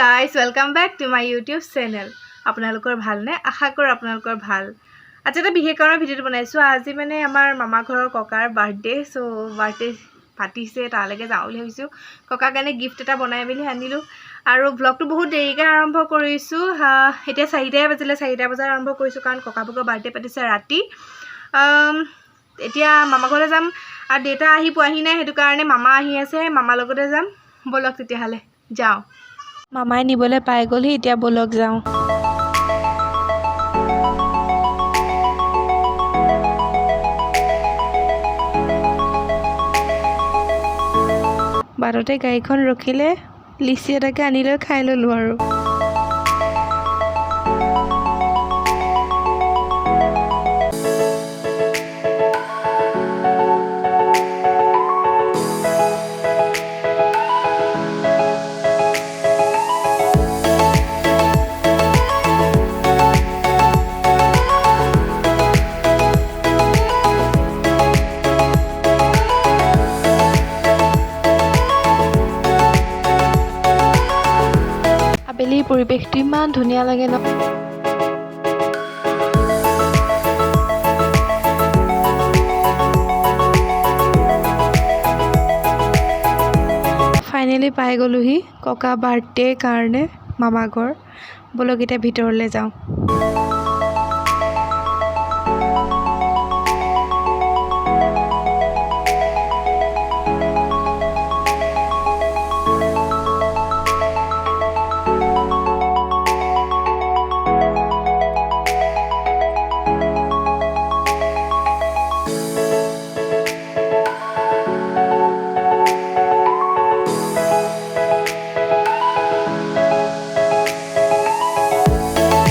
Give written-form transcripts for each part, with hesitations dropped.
Guys, welcome back to my YouTube channel. আপোনালোকৰ ভালনে? আশা কৰোঁ আপোনালোকৰ ভাল। আজি এটা বিশেষ কাৰণত ভিডিঅ'টো বনাইছোঁ। আজি মানে আমাৰ মামা ঘৰৰ ককাৰ বাৰ্থডে। চ' বাৰ্থডে পাতিছে, তালৈকে যাওঁ বুলি ভাবিছোঁ। ককাৰ কাৰণে গিফ্ট এটা বনাই মেলি আনিলোঁ আৰু ভ্লগটো বহুত দেৰিকৈ আৰম্ভ কৰিছোঁ। এতিয়া 4টাই বাজিলে। 4টা বজাত আৰম্ভ কৰিছোঁ, কাৰণ ককা বাৰ্থডে পাতিছে ৰাতি। এতিয়া মামা ঘৰলৈ যাম আৰু দেউতা আহি পোৱাহি নাই, সেইটো কাৰণে মামা আহি আছে, মামাৰ লগতে যাম। ব'লক তেতিয়াহ'লে যাওঁ। মামাই নিবলৈ পাই গ'লহি, এতিয়া ব'লক যাওঁ। বাটতে গাড়ীখন ৰখিলে, লিচি এটাকে আনি লৈ খাই ল'লোঁ আৰু। আবেলিৰ পৰিৱেশটো ইমান ধুনীয়া লাগে ন? ফাইনেলি পাই গ'লোহি ককা বাৰ্থডেৰ কাৰণে মামা ঘৰ। ব'লক, এতিয়া ভিতৰলৈ যাওঁ।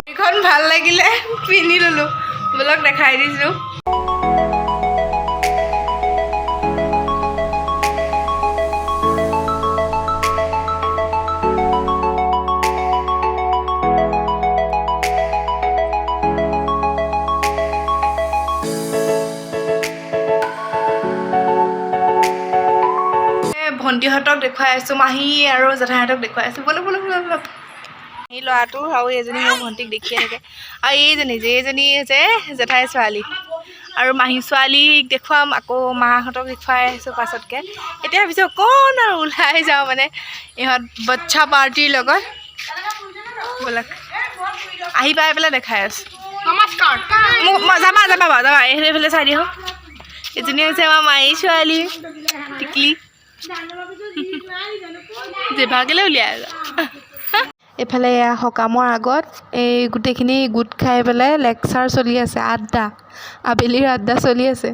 এইখন ভাল লাগিলে, পিন্ধি ল'লোঁ। ব'লক, দেখাই দিছোঁ। ভণ্টিহঁতক দেখুৱাই আছোঁ, মাহী আৰু জেঠাইহঁতক দেখুৱাই আছোঁ। ব'লক, ব'লক, ব'লক, ব'লক। এই ল'ৰাটো আৰু এইজনী মোৰ ভণ্টিক দেখিয়ে থাকে। আৰু এইজনী যে, এইজনী হৈছে জেঠাই ছোৱালী আৰু মাহী ছোৱালীক দেখুৱাম, আকৌ মাহঁতক দেখুৱাই আহিছোঁ পাছতকৈ। এতিয়া ভাবিছোঁ অকণ আৰু ওলাই যাওঁ, মানে ইহঁত বাচ্ছা পাৰ্টিৰ লগত। ব'লক, আহি পাই পেলাই দেখাই আছোঁ। নমস্কাৰ। মোক যাবা, যাবা বাৰু, যাবা। এইফালে চাই দিওঁ। এজনী হৈছে আমাৰ মাহী ছোৱালী টিকলি। জিভাগেলৈ উলিয়াই। এইফালে এয়া সকামৰ আগত এই গোটেইখিনি গোট খাই পেলাই লেকচাৰ চলি আছে, আড্ডা, আবেলিৰ আড্ডা চলি আছে।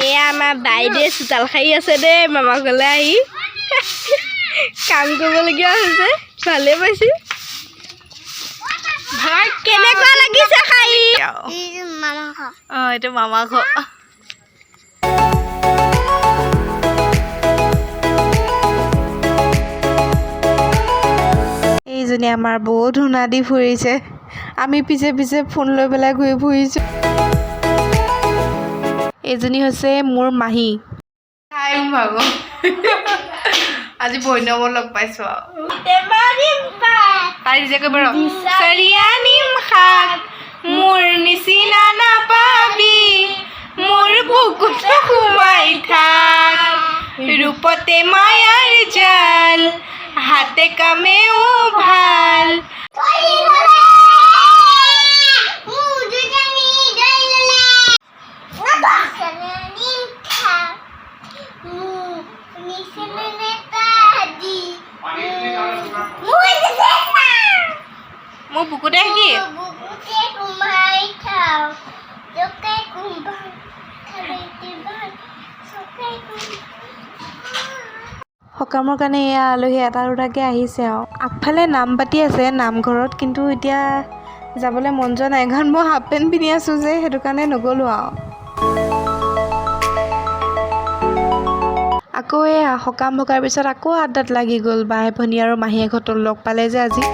এয়া আমাৰ বাইদেৱে চোতাল সাৰি আছে দেই। মামা ঘৰলৈ আহি কাম কৰিবলগীয়া হৈছে, ভালেই পাইছোঁ। কেনেকুৱা লাগিছে সাৰি? অঁ, এইটো মামা ঘৰ। এইজনী আমাৰ বৌ ধূনা দি ফুৰিছে, আমি পিছে পিছে ফোন লৈ পেলাই ঘূৰি ফুৰিছোঁ। এইজনী হৈছে মোৰ মাহী। হাই ভাগো, আজি বৈনৱ লগ পাইছোঁ আৰু তাই নিজে কৰিব। চাৰিয়ানিম শাক, মোৰ নিচিনা নাপাবি, মোৰ বুকুত সোমাই থাক। ৰূপতে মায়াৰ জাল, হাতে কামেও ভাল। মোৰ বুকুতে কি? বুকুতে সোমাই থাক, চকে কুম্ভা চকে। সকামৰ কাৰণে এয়া আলহী এটা দুটাকৈ আহিছে আৰু আগফালে নাম পাতি আছে নামঘৰত। কিন্তু এতিয়া যাবলৈ মন যোৱা নাই, কাৰণ মই হাফ পেণ্ট পিন্ধি আছোঁ যে, সেইটো কাৰণে নগ'লোঁ আৰু। আকৌ এই সকাম ভগাৰ পিছত আকৌ আড্ডাত লাগি গ'ল বাই ভনী আৰু মাহীয়েকহঁতক লগ পালে যে আজি।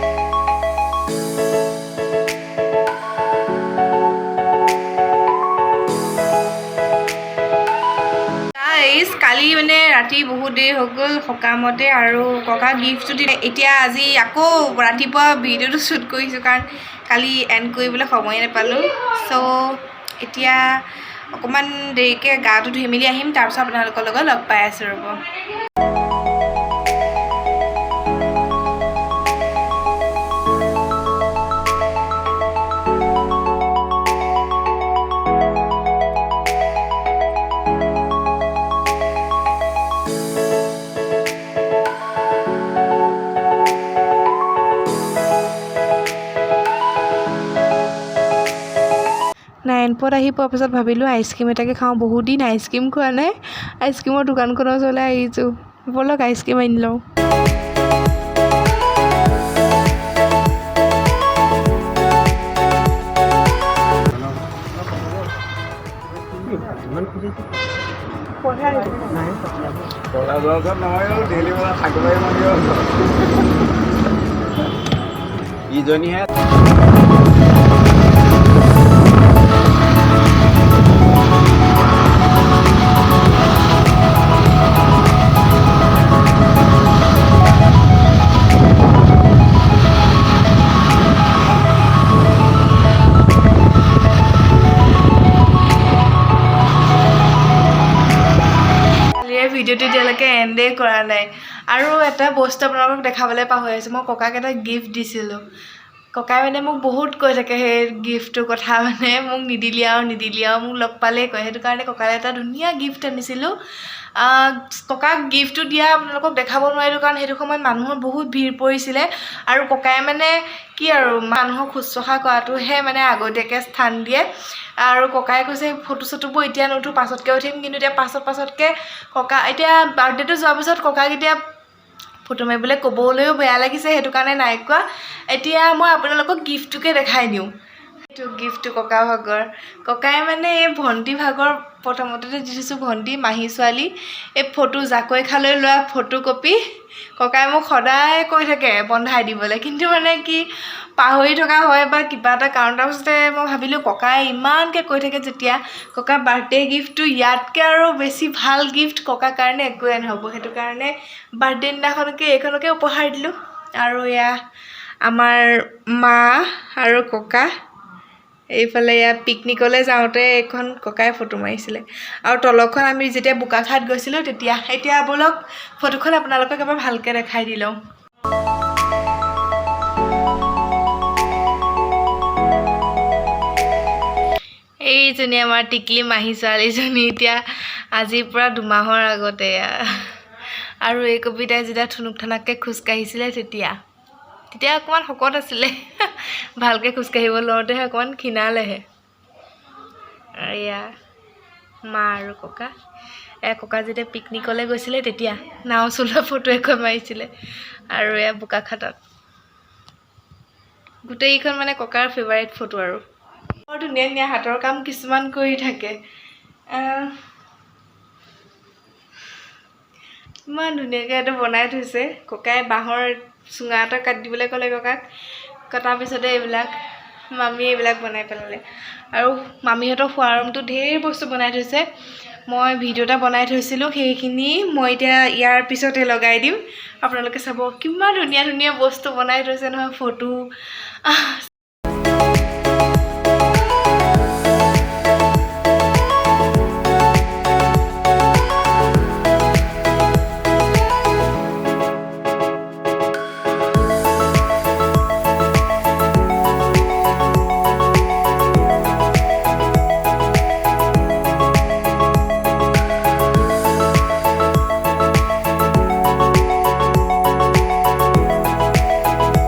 কালি মানে ৰাতি বহুত দেৰি হৈ গ'ল সকামতে, আৰু ককা গিফ্টটো দিলে। এতিয়া আজি আকৌ ৰাতিপুৱা ভিডিঅ'টো শ্বুট কৰিছোঁ, কাৰণ কালি এণ্ড কৰিবলৈ সময়ে নাপালোঁ। চ' এতিয়া অকণমান দেৰিকৈ গাটো ধুই মেলি আহিম, তাৰপিছত আপোনালোকৰ লগত লগ পাই আছোঁ ৰ'ব। নাৰায়ণপুৰত আহি পোৱাৰ পাছত ভাবিলোঁ আইচক্ৰীম এটাকে খাওঁ, বহুত দিন আইচক্ৰীম খোৱা নাই। আইচক্ৰীমৰ দোকানখনৰ ওচৰলৈ আহিছোঁ, ব'লক আইচক্ৰীম আনি লওঁ। ইজনীহে। ভিডিঅ'টো এতিয়ালৈকে এণ্ডেই কৰা নাই। আৰু এটা বস্তু আপোনালোকক দেখাবলৈ পাহৰি আছোঁ, মই ককাক এটা গিফ্ট দিছিলোঁ। ককাই মানে মোক বহুত কৈ থাকে সেই গিফ্টটোৰ কথা, মানে মোক নিদিলি আৰু নিদিলি আৰু, মোক লগ পালেই কয়। সেইটো কাৰণে ককালৈ এটা ধুনীয়া গিফ্ট আনিছিলোঁ। ককাক গিফ্টটো দিয়া আপোনালোকক দেখাব নোৱাৰিলোঁ, কাৰণ সেইটো সময়ত মানুহৰ বহুত ভিৰ পৰিছিলে। আৰু ককাই মানে কি আৰু মানুহক শুশ্ৰূষা কৰাটোহে মানে আগতীয়াকৈ স্থান দিয়ে। আৰু ককাই কৈছে ফটো চটোবোৰ এতিয়া নুঠো, পাছতকৈ উঠিম। কিন্তু এতিয়া পাছতকৈ ককা এতিয়া বাৰ্থডেটো যোৱাৰ পিছত ককাক এতিয়া ফটো মাৰিবলৈ ক'বলৈও বেয়া লাগিছে, সেইটো কাৰণে নাই কোৱা। এতিয়া মই আপোনালোকক গিফ্টটোকে দেখাই দিওঁ। এইটো গিফ্টটো ককা ভাগৰ। ককাই মানে এই ভণ্টি ভাগৰ প্ৰথমতে দি থৈছোঁ, ভণ্টি মাহী ছোৱালী, এই ফটো জাকৈ খালৈ লোৱা ফটো কপি। ককাই মোক সদায় কৈ থাকে বন্ধাই দিবলৈ, কিন্তু মানে কি পাহৰি থকা হয় বা কিবা এটা কাৰণ। তাৰপিছতে মই ভাবিলোঁ ককাই ইমানকৈ কৈ থাকে যেতিয়া ককাৰ বাৰ্থডে গিফ্টটো ইয়াতকৈ আৰু বেছি ভাল গিফ্ট ককাৰ কাৰণে একোৱে নহ'ব। সেইটো কাৰণে বাৰ্থডে দিনাখনকে এইখনকে উপহাৰ দিলোঁ। আৰু এয়া আমাৰ মা আৰু ককা এইফালে এয়া পিকনিকলৈ যাওঁতে এইখন ককাই ফটো মাৰিছিলে। আৰু তলখন আমি যেতিয়া বোকাখাত গৈছিলোঁ তেতিয়া। এতিয়া ব'লক ফটোখন আপোনালোকক এবাৰ ভালকৈ দেখাই দি লওঁ। এইজনী আমাৰ টিকলি মাহী ছোৱালীজনী, এতিয়া আজিৰ পৰা 2 মাহৰ আগতে। আৰু এই কবিতাই যেতিয়া থুনুক থানাককৈ খোজকাঢ়িছিলে তেতিয়া তেতিয়া অকণমান শকত আছিলে, ভালকৈ খোজকাঢ়িব লওঁতেহে অকণমান ক্ষীণালেহে। এয়া মা আৰু ককা। এয়া ককা যেতিয়া পিকনিকলৈ গৈছিলে তেতিয়া নাও চলোৱা ফটো এখন মাৰিছিলে। আৰু এয়া বোকাখাতত গোটেইকেইখন মানে ককাৰ ফেভাৰিট ফটো। আৰু বৰ ধুনীয়া ধুনীয়া হাতৰ কাম কিছুমান কৰি থাকে। ইমান ধুনীয়াকৈ এইটো বনাই থৈছে ককাই। বাঁহৰ চুঙা এটা কাটি দিবলৈ ক'লে ককাক, কটাৰ পিছতে এইবিলাক মামীয়ে এইবিলাক বনাই পেলালে। আৰু মামীহঁতৰ খোৱা ৰুমটো ঢেৰ বস্তু বনাই থৈছে। মই ভিডিঅ' এটা বনাই থৈছিলোঁ, সেইখিনি মই এতিয়া ইয়াৰ পিছতে লগাই দিম, আপোনালোকে চাব কিমান ধুনীয়া ধুনীয়া বস্তু বনাই থৈছে নহয় ফটো।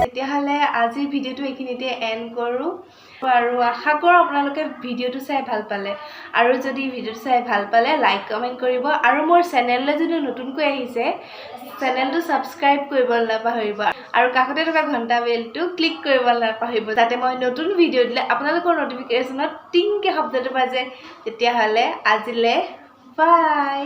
তেতিয়াহ'লে আজিৰ ভিডিঅ'টো এইখিনিতে এণ্ড কৰোঁ। আৰু আশা কৰোঁ আপোনালোকে ভিডিঅ'টো চাই ভাল পালে। আৰু যদি ভিডিঅ'টো চাই ভাল পালে লাইক কমেণ্ট কৰিব। আৰু মোৰ চেনেললৈ যদি নতুনকৈ আহিছে চেনেলটো ছাবস্ক্ৰাইব কৰিব নাপাহৰিব। আৰু কাষতে থকা ঘণ্টা বেলটো ক্লিক কৰিব নাপাহৰিব, যাতে মই নতুন ভিডিঅ' দিলে আপোনালোকৰ ন'টিফিকেশ্যনত টিংকৈ শব্দটো বাজে। তেতিয়াহ'লে আজিলৈ বাই।